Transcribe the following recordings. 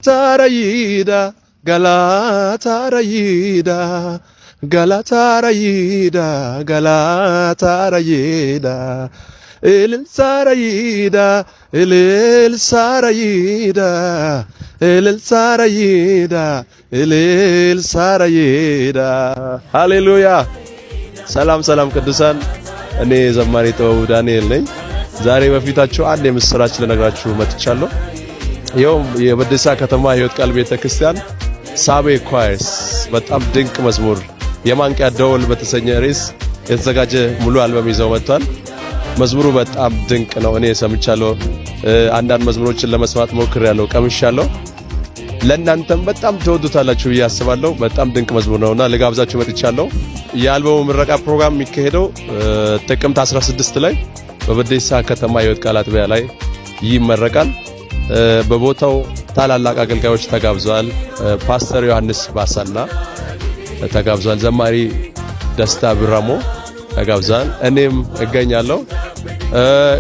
Taarayida Galatarayida Galatarayida Galatarayida እልልሳረይዳ እልልሳረይዳ እልልሳረይዳ እልልሳረይዳ። ሃሌሉያ። ሰላም ሰላም ቅዱሳን፣ እኔ ዘማሪ ጥበቡ ዳንኤል ነኝ። ዛሬ በፊታችሁ አንድ የምስራች ልነግራችሁ መጥቻለሁ። ይኸውም የበዴሳ ከተማ የሕይወት ቃል ቤተክርስቲያን ሳቤ choirs በጣም ድንቅ መዝሙር የማንቂያ ደወል በተሰኘ ርዕስ የተዘጋጀ ሙሉ አልበም ይዘው መጥቷል። መዝሙሩ በጣም ድንቅ ነው። እኔ ሰምቻለሁ። አንዳንድ መዝሙሮችን ለመስማት ሞክሬያለሁ፣ ቀምሻለሁ። ለእናንተም በጣም ትወዱታላችሁ ብዬ አስባለሁ። በጣም ድንቅ መዝሙር ነውና ልጋብዛችሁ መጥቻለሁ። የአልበሙ ምረቃ ፕሮግራም የሚካሄደው ጥቅምት 16 ላይ በበዴሳ ከተማ የሕይወት ቃል አጥቢያ ላይ ይመረቃል። በቦታው ታላላቅ አገልጋዮች ተጋብዘዋል። ፓስተር ዮሐንስ ባሳና ተጋብዟል። ዘማሪ ደስታ ብራሞ ተጋብዟል። እኔም እገኛለሁ።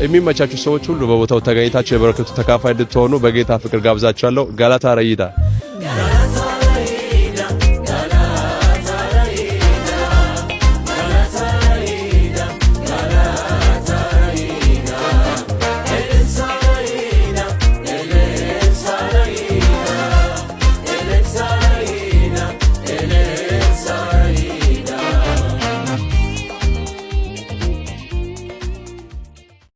የሚመቻችሁ ሰዎች ሁሉ በቦታው ተገኝታችሁ የበረከቱ ተካፋይ እንድትሆኑ በጌታ ፍቅር ጋብዛችኋለሁ። ጋላታ ረይዳ።